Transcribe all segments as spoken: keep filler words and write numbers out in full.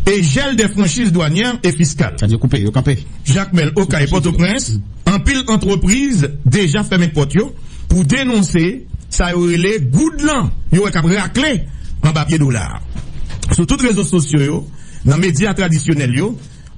e gel des franchises douanières et fiscales. Sa di yo koupe, yo kanpe. Jakmèl, Okay, Pòtoprens, anpil antrepriz deja fèmen pòt yo pou denonse sa yo rele goud lan yo wè k ap rakle anba pye dola a. Sou tout rezo sosyo yo, nan medya tradisyonèl yo,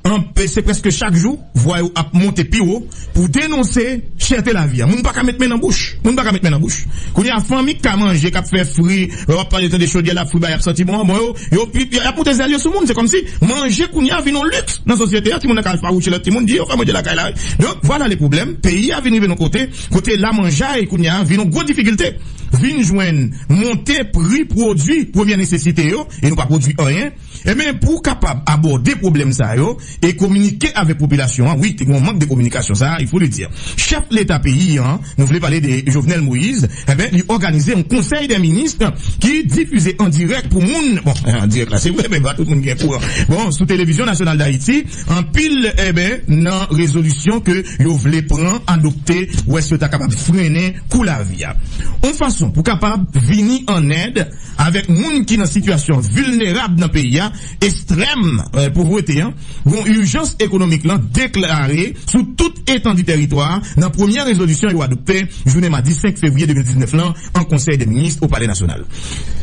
an, se prèske chak jou vwa yo ap monte pi wo pou denonse chète lavi a. Moun pa ka met men nan bouch. Moun pa ka met men nan bouch. Kounye a, fanmi k ka manje, k ap fè fri, w ap pale tande chodyè la fri, bay ap santi bon, bon, yo, yo, y ap moute zèl yo sou moun. Se kòmsi manje kounye a vin yon liks nan sosyete a. Timoun nan ka al fawouche lòt timoun, di yo fè manje lakay la. Donk, vwala le pwoblèm. Peyi a vin rive nan kote, kote lamanjay kounye a vin yon gwo difikilte. Vin jwenn monte pri pwodui premyè nesesite yo, e nou pa pwodui anyen. Ebyen, pou w kapab abòde pwoblèm sa yo e kominike avèk popilasyon an, wi, te gen yon mank de kominikasyon sa, il faut le dire. Chèf Leta peyi an, nou vle pale de Jovenel Moïse, ebyen, li òganize yon konsèy dè minis ki difize an dirèk pou moun, bon, an dirèk la, se vre, men pa tout moun ki gen kouran. Bon, sou Televizyon Nasyonal Dayiti, anpil, ebyen, nan rezolisyon ke yo vle pran, adopte, wè si yo ta kapab frennen kou lavi a. Yon fason pou kapab vini an èd avèk moun ki nan sitiyasyon vilnerab nan peyi a, ekstrèm, eh, povrete an, gon ijans ekonomik lan deklare sou tout etandi tèritwa a nan premyè rezolisyon yo adopte jounen madi senk fevriye de mil diznèf lan an Konsèy dè Minis o Palè Nasyonal.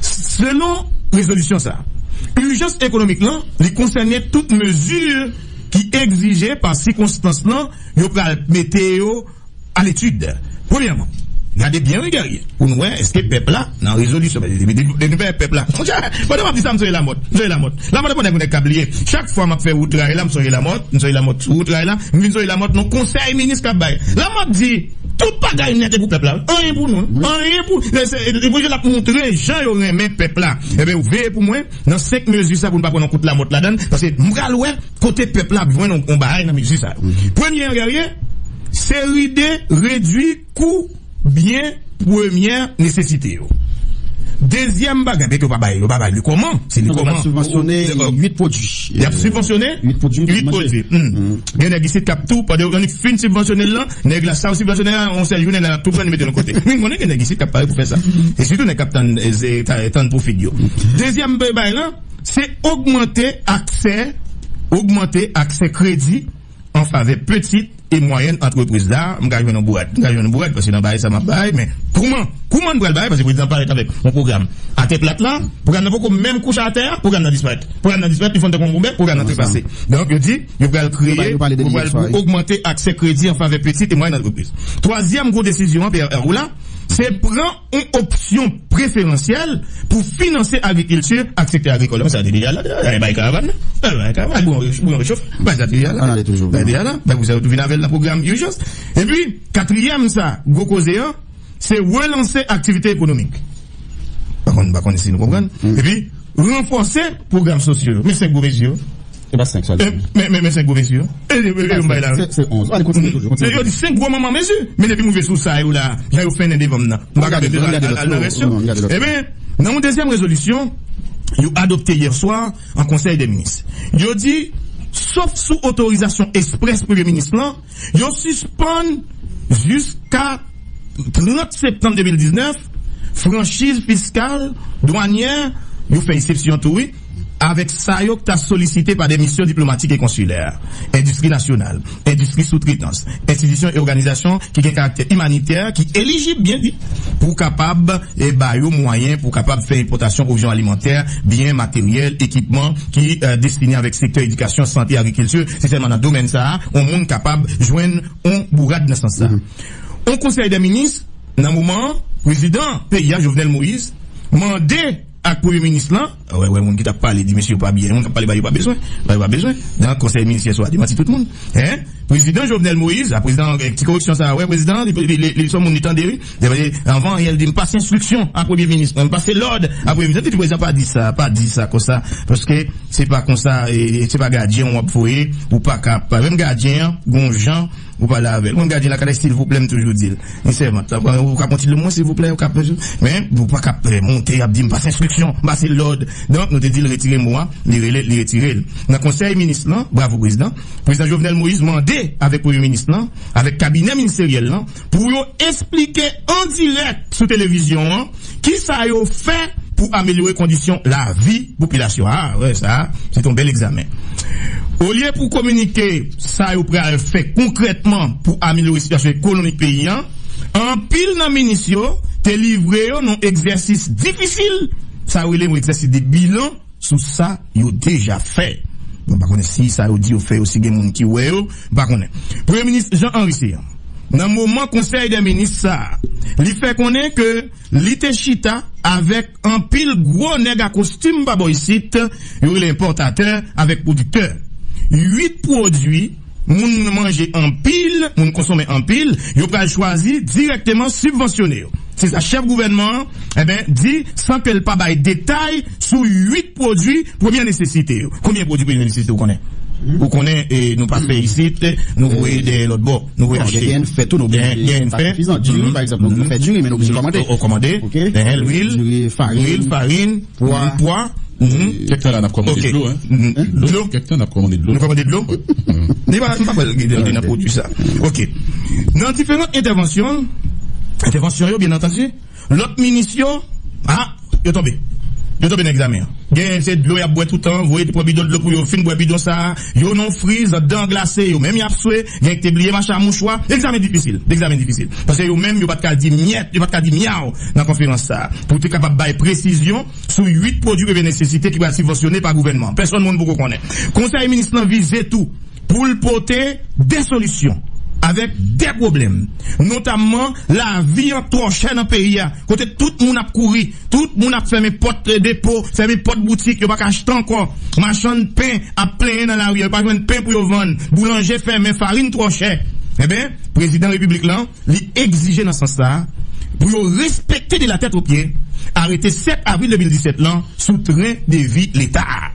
Selon rezolisyon sa a, ijans ekonomik lan, li konsène tout mezi ki egzije pa sikonstans lan yo pral mete yo a letid. Premyèman, gade byen wi, Guerrier, pou n wè èske pèp la nan rezolisyon. Depi, depi, depi pèp la. Pandan m ap di sa, m sonje Lamòt. M sonje Lamòt. Lamòt, pandan nèg k ap bliye. Chak fwa m ap fè wout ray la, m sonje Lamòt. M sonje Lamòt sou wout ray la. M vin sonje Lamòt nan konsèy minis k ap bay. Lamòt di, tout bagay nèt e pou pèp la. Anyen pou nou. Anyen pou. Li vle l ap montre jan yo renmen pèp la. Ebyen, ou veye pou mwen, nan senk mezi sa pou n pa pran yon kout Lamòt ladan l, paske m pral wè kote pèp la ap jwenn yon, yon bagay nan mezi sa yo. Premye an, Guerrier, se ride redui kou byen premyè nesesite yo. Dezyèm bagay, men yo pa bay, yo pa bay li kòman, se li kòman. Yo ap sibvansyone uit pwodui. Y ap sibvansyone uit pwodui. Gen nèg isit k ap tou, pandan yo annik fin sibvansyone l lan, nèg la sa yo sibvansyone a, yon sèl jounen, nèg la tou pran li mete yon kote. Men konnen gen nèg isit k ap pare pou fè sa. E sitou nèg k ap tann, e, se, ta-, tann pwofit yo. Dezyèm bagay lan, se ogmante aksè, ogmante aksè kredi an favè pitit e mwayèn antrepriz la. M ka jwenn yon bourad, m ka jwenn yon bourad, paske nan bagay sa m ap bay, men kouman, kouman n pral bay, paske prezidan parèt avèk yon pwogram atè plat la, pwogram nan poko menm kouche atè a, pwogram nan disparèt. Pwogram nan disparèt, li fonn tankou yon bonbè, pwogram nan trepase. Donk, yo di, yo pral kreye, yo pral pou ogmante aksè kredi an favè pitit e mwayèn antrepriz. Twazyèm gwo desizyon an, P R R ou la, se pran yon opsyon preferansyèl pou finanse agrikilti ak sektè agrikòl. Sa te deja la, deja, bay karavan nan. Bay karavan, bouyon, bouyon rechofe. Bay sa te deja la. Bay deja la. Bay pou sa yo tou vin avè l nan pwogram ijans. Epi, katriyèm sa, gwo koze an, se relanse aktivite ekonomik. Pa konn, pa konn si nou konprann. Epi, ranfòse pwogram sosyo yo. Men senk gwo mezi yo. E pa senk sèlman. Men, men, men senk gwo mezi yo. E, e, e, yo bay la. Se, se onz. Ann kontinye toujou, kontinye. Yo di senk gwo manman mezi. Men depi m rive sou sa yo la, jan yo fennen devan m nan. M pa ka al nan rès yo. Ebyen, nan yon dezyèm rezolisyon, yo adopte yè swa an Konsèy dè Minis. Yo di, sòf sou otorizasyon eksprès Premye Minis lan, yo sispann jiska trant septanm de mil diznèf franchiz fiskal, dwanyè, yo fè eksepsyon tou, wi, avèk sa yo k ta solisite pa de misyon diplomatik e konsilè, endistri nasyonal, endistri soutretans, enstitisyon e òganizasyon ki gen karaktè imanitè, ki elijib, byen di, pou kapab, e, ba yo mwayen pou kapab fè enpòtasyon pwovizyon alimantè, byen materyèl, ekipman ki, e, destine avèk sektè edikasyon, sante, agrikilti. Se sèlman nan domèn sa a yon moun kapab jwenn yon bourad nan sans sa. Yon konsèy dè minis, nan moman an, prezidan peyi a, Jovenel Moïse, mande ak premye minis lan, wè, wè, moun ki t ap pale, di mesye yo pa byen, moun k ap pale ba yo pa bezwen, ba yo pa bezwen. Nan konsèy minis yè swa, demanti tout moun. Hein? Prezidan Jovenel Moïse, a prezidan, e, ti koreksyon sa, wè, prezidan, li, li, li, li se yon moun li tande, wi. Li, li, anvan anyen, li di, "M pase enstriksyon a premye minis mwen, m pase lòd a premye minis." Li di, "Prezidan, pa di sa, pa di sa konsa, paske se pa konsa, e, se pa gadyen w ap voye, ou pa ka, pa menm gadyen an, gon jan, ou pale avè l." Mwen, gadyen lakay la, silvouplè, m toujou di l. Li sèvant. Ou ka pran ti lou mwen, silvouplè, ou ka pran. Men, ou pa ka, e, monte, ap di, "M pase enstriksyon, m pase lòd." Donk, nou te di l retire mo a, li rele, li retire l. Nan konsèy minis lan, bravo prezidan, prezidan Jovenel Moïse mande avèk premye minis lan, avèk kabinè ministeryèl lan, pou yo eksplike an dirèk sou televizyon an, kisa yo fè pou amelyore kondisyon lavi popilasyon an. A, wè, sa, se yon bèl egzamen. Olye pou kominike sa yo pral fè konkrètman pou amelyore sitiyasyon ekonomik peyi an, anpil nan minis yo te livre yo nan egzèsis difisil, sa yo rele yon egzèsis de bilan sou sa yo deja fè. Bon, m pa konnen si sa yo di yo fè yo, si gen moun ki wè yo, m pa konnen. Premye minis Jean Henry Céant, nan moman konsèy dè minis sa a, li fè konnen ke li te chita avèk anpil gwo nèg a kostim pa bò isit, yo rele enpòtatè avèk pwodiktè. Uit pwodui moun manje anpil, moun konsome anpil, yo pral chwazi dirèkteman sibvansyone yo. Se sa chèf gouvènman an, enben, di san ke l pa bay detay sou uit pwodui premyè nesesite yo. Konbyen pwodui premyè nesesite ou konnen? Ou konnen, e, nou pa fè isit, nou voye dèyè lòt bò. Nou voye achte. Gen fè tou, nou gen, gen fè. Diri, pa egzanp, nou fè diri, men nou oblije kòmande. Kòmande. Lwil, farin, pwa. Kèk tan la n ap kòmande dlo, hein. Dlo. Kèk tan n ap kòmande dlo. Nou kòmande dlo. Li pa, m pa kwè l gen nan pwodui sa. Ok. Nan diferan entèvansyon, entèvansyon yo, byen antandi, lòt minis yo, a, yo tonbe. Yo tonbe nan egzamen an. Gen, se dlo y ap bwè toutan, voye pran bidon dlo pou yo, fin bwè bidon sa, yo nan friz, dan glase, yo menm y ap swe, gen ki te bliye mache a mouchwa, egzamen difisil, egzamen difisil. Paske yo menm, yo pa t ka di myèt, yo pa t ka di myaw nan konferans sa, pou te kapab bay presizyon sou uit pwodui premye nesesite ki pral sibvansyone pa gouvènman. Pèsonn moun poko konnen. Konsèy minis lan vize tou pou l pote de solisyon avèk de pwoblèm, notamman lavi an twò chè nan peyi a, kote tout moun ap kouri, tout moun ap fèmen pòt depo, fèmen pòt boutik, yo pa ka achte ankò. Machann pen ap plenyen nan lari a, yo pa jwenn pen pou yo vann, boulanje fèmen, farin twò chè. Enben, prezidan repiblik lan, li egzije nan sans sa a pou yo respekte de la tèt o pye arete sèt avril de mil disèt lan sou tren de vi Leta a.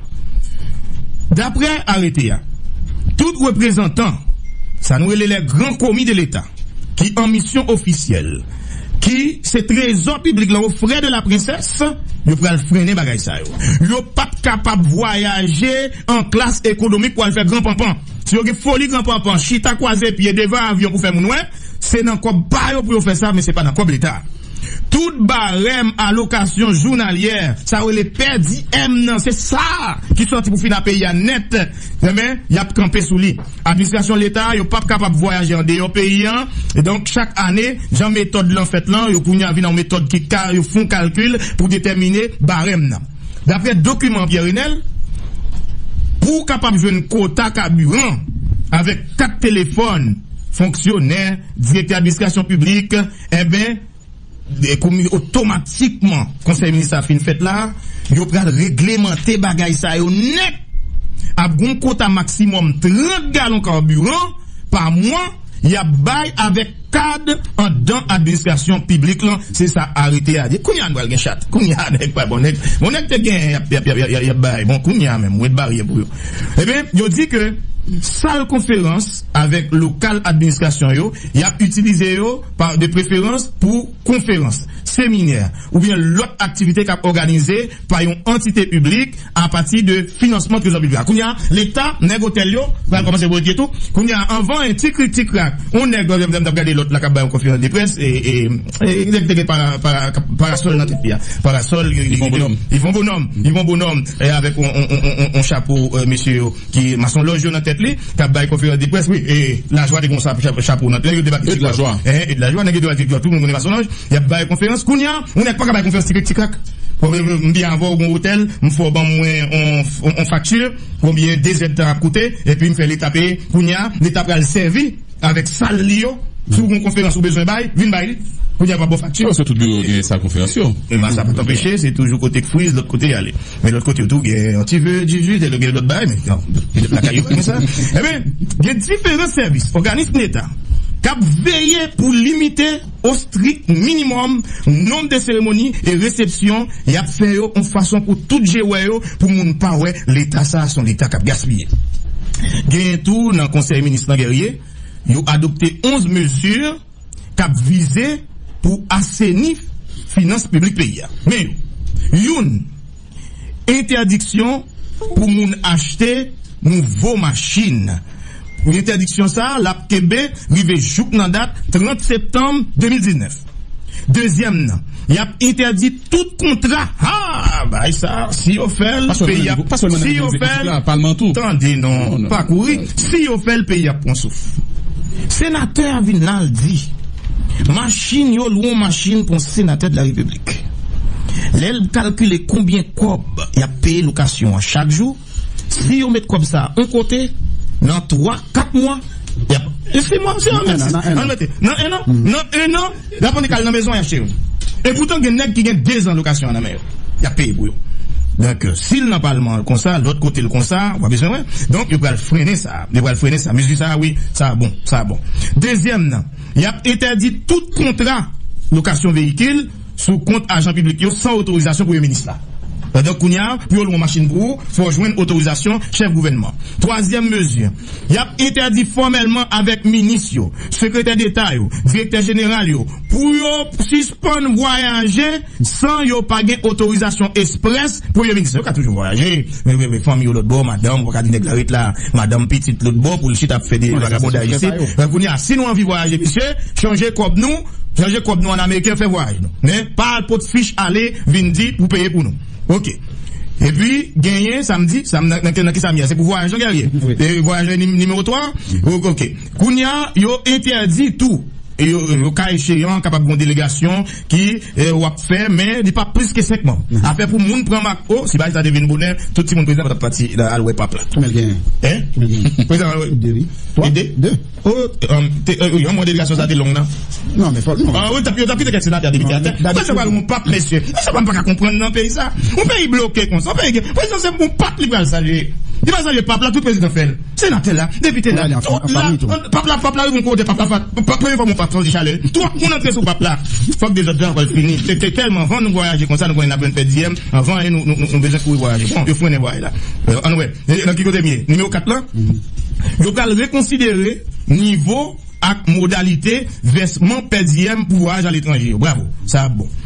Daprè arete a, tout reprezantan, sa nou rele les grands commis de l'État, ki an misyon ofisyèl, ki se trezò piblik lan, aux frais de la princesse, yo pral frennen bagay sa yo. Yo p ap kapab vwayaje an klas ekonomik pou al fè gran panpan. Si yo gen foli gran panpan, chita kwaze pye devan avyon pou fè moun wè, se nan kòb pa yo pou yo fè sa, men se pa nan kòb Leta. Tout barèm alokasyon jounalyè, sa yo rele per diem nan, se sa ki sòti pou fina peyi a nèt, enben, y ap kanpe sou li. Administrasyon Leta, yo p ap kapab vwayaje andeyò peyi an. E donk, chak ane, jan metòd lan fèt lan, yo kounye a vin yon metòd ki ka, yo fè yon kalkil pou detèmine barèm nan. Daprè dokiman Pierre Renel, pou w kapab jwenn kota kabiran avèk kat telefòn fonksyonè, direktè administrasyon piblik, enben, e komi-, otomatikman, konsèy minis sa fin fèt la, yo pral reglemante bagay sa yo nèt. Ap gon kota maksimòm trant galon kabiran pa mwa, y ap bay avèk kad anndan administrasyon piblik lan, se sa arete a di. Kounye a nou pral gen chat. Kounye a nèg pa bon nèg. Bon nèg te gen, y ap, y ap, y ap, y ap, y ap bay. Bon, kounye a menm, ou met baryè pou yo. Ebyen, yo di ke sal konferans avèk lokal administrasyon yo, y ap itilize yo pa, de preferans pou konferans, seminè, oubyen lòt aktivite k ap òganize pa yon antite piblik apati de finansman trezò piblik la. Kounye a, Leta, nèg otèl yo, pral kòmanse voye tou. Kounye a, anvan, yon ti krik, ti krak, yon nèg, m t ap gade lòt la k ap bay yon konferans de près, e, e, e, nèg te gen para-, para-, parasòl nan tèt li a. Parasòl, li, li, li, li fè yon bonòm. Li fè yon bonòm, e avèk yon, yon, yon, yon, yon chapo, e, mesye yo, ki masonlòj yo nan tèt li, k ap bay konferans de près, wi, e, Lajwa te gen yon chapo nan tèt li, yo debake. Ed Lajwa. E, Ed Lajwa, nèg yo debake, tout moun konnen masonlòj, y ap bay konferans. Kounye a, yon nèg pa ka bay konferans ti krik ti krak. Bon, m, m byen avè w, gon otèl, m fè w ban mwen on, on, on fakti, konbyen de zèdtan ap koute, epi m fè Leta peye. Kounye a, Leta pral sèvi avèk sal li yo, si w gon konferans ou bezwen bay, vin bay li. Kounye a, pa ba w fakti. Paske tout biwo yo gen sal konferans yo. E sa pa t anpeche, se toujou kote k friz, lòt kote y ale. Men lòt kote yo tou, gen yon ti ve, di jus, gen lòt bagay, men non, gen lòt lakay yo pa gen sa. Ebyen, gen diferan sèvis, òganis Leta, k ap veye pou limite o strik minimòm nonb de seremoni e resepsyon y ap fè yo yon fason pou tout je wè yo, pou moun pa wè Leta sa a se yon Leta k ap gaspiye. Genyen tou nan Konsèy Minis lan, Guerrier, yo adopte onz mezi k ap vize pou aseni finans piblik peyi a. Men yo, youn, entèdiksyon pou moun achte nouvo machin. Entèdiksyon sa a, l ap kenbe rive jouk nan dat trant septanm de mil diznèf. Dezyèm nan, y ap entèdi tout kontra, ha, Bay sa, si yo fè l, peyi a, si yo fè l, tande non, pa kouri, si yo fè l, peyi a pran souf. Senatè a vin la, l di, machin, yo lwe yon machin pou yon senatè de la repiblik. Lè l kalkile konbyen kòb y ap peye lokasyon an chak jou, si yo met kòb sa yon kote, nan twa, kat mwa, y ap, e si mwa, si an mèt, an mèt, nan en an, nan en an, y ap annik al nan mezon, y ap cheri. E poutan gen nèg ki gen dezan lokasyon an nan men yo. Y ap peye pou yo. Donk, si l nan palman an konsa, lòt kote l konsa, w pa bezwen wè. Donk, yo pral frennen sa. Yo pral frennen sa. Mezi sa, wi, sa bon, sa bon. Dezyèm nan, y ap entèdi tout kontra lokasyon veyikil sou kont ajan piblik yo san otorizasyon premye minis la. Donk, kounye a, pou yo lwe yon machin pou ou, fò w jwenn otorizasyon chèf gouvènman. Twazyèm mezi, y ap entèdi fòmèlman avèk minis yo, sekretè deta yo, direktè jeneral yo, pou yo sispann vwayaje san yo pa gen otorizasyon esprès premye minis. Yo ka toujou vwayaje, men, men, men fanmi yo lòt bò, madanm, ou pa ka di nèg la ret la, madanm, pitit lòt bò, pou l chita ap fè de vagabondaj isit. Men kounye a, si nou anvi vwayaje, mesye, chanje kòb nou, chanje kòb nou an ameriken, fè vwayaj nou. Men, pa al pot fich ale, vin di pou peye pou nou. Oke. Epi, genyen, sa m di, sa m, nan, nan, nan ki sa m ye a, se pou vwayaj, non, Guerrier? E vwayaj la, nim-, nimewo twa? Oke. Kounye a, yo entèdi tou. E yo, yo ka echeyan, kapab gen yon delegasyon ki, e, w ap fè, men li pa plis ke senk manm. Afè pou moun pran mak, o, si bagay sa te vin bonè, tout timoun prezidan pa t ap pati al wè pap la. Konbyen l genyen? Hein? Konbyen l genyen? Prezidan al wè. De, wi. Twa? De? De. O, um, te, e, wi, yon mwa delegasyon sa te long nan. Non, men fò, non. Ah, wi, t ap, yo t ap kite kèk senatè, depite atè. Sa se pral yon pap, mesye. Sa pa, m pa ka konprann nan peyi sa. Yon peyi bloke konsa. Yon peyi gen, prezidan se yon pap li pral salye. Li pral salye pap la, tout prezidan fè l. Senatè la, depite la, pap la, pap la, pap la, yon kote pap la, pap, premye fwa mon pap santi chalè. Twòp moun antre sou pap la. Fòk dezòd la pral fini. Se te tèlman anvan nou vwayaje konsa, nou konnen n ap jwenn pè diyèm. Anvan, e nou, nou, nou, nou bezwen kouri vwayaje. Bon, yo frennen vwayaj la. E, ann wè. E, nan ki kote m ye? Nimewo kat lan? Yo pral rekonsidere nivo ak modalite vèsman pè diyèm pou vwayaj aletranje yo. Bravo. Sa ap bon.